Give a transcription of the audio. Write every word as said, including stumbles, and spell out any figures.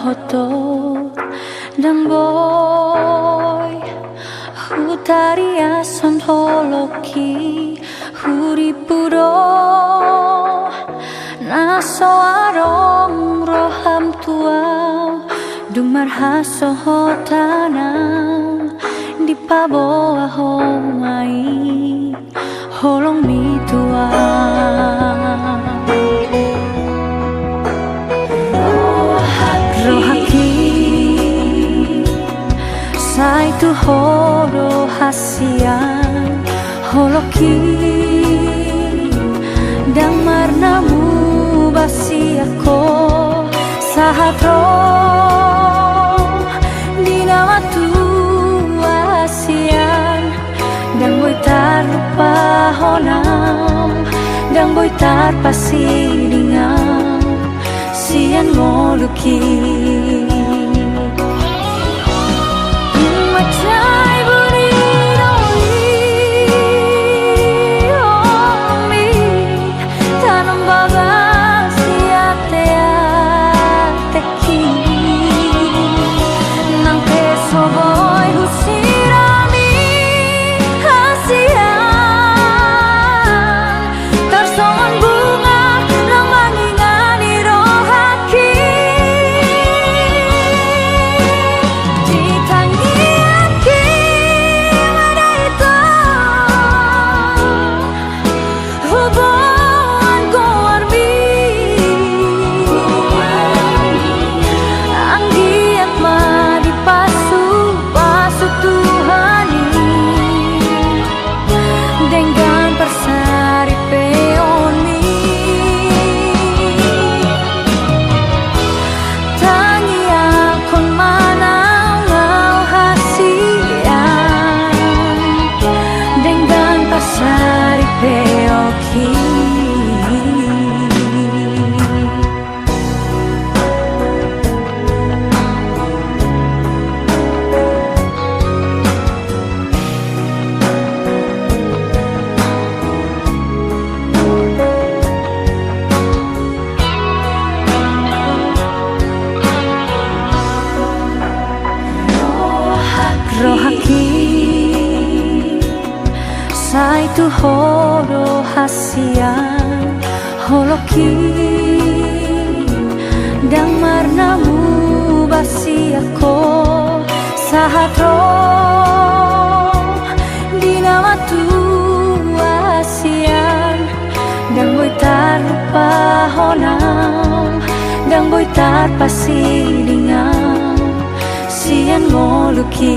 hotot, ndang boi hutariashon holongki. Hurimpu do na so adong roham tu ahu, dung marhasohotan ahu dipaboa ho ma i holongmi tu ahu. Rohangki sai tu ho do hasian, holongki ndang marnamuba sian ho. Sahat ro di na matua hasian, ndang boi tarlupa ho na, ndang boi tarpasiding ahu sian ngolungki. Mansai buni do i holongmi, tanom bagas di ateate. Nang pe so boi husirami hasian, tarsongon bunga na mangingani rohangki. Di tangiangki ma da i tong huboan goarmi. Anggiat ma dipasupasu Tuhan i denggan parsaripeonmi. Tangiangkon ma naung ahu hasian denggan parsaripeonki. Rohangki sai tu ho do hasian, holongki ndang marnamuba sian ho. Sahat ro di na matua hasian, ndang boi tarlupa ho na, ndang boi tarpasiding ahu sian ngolungki.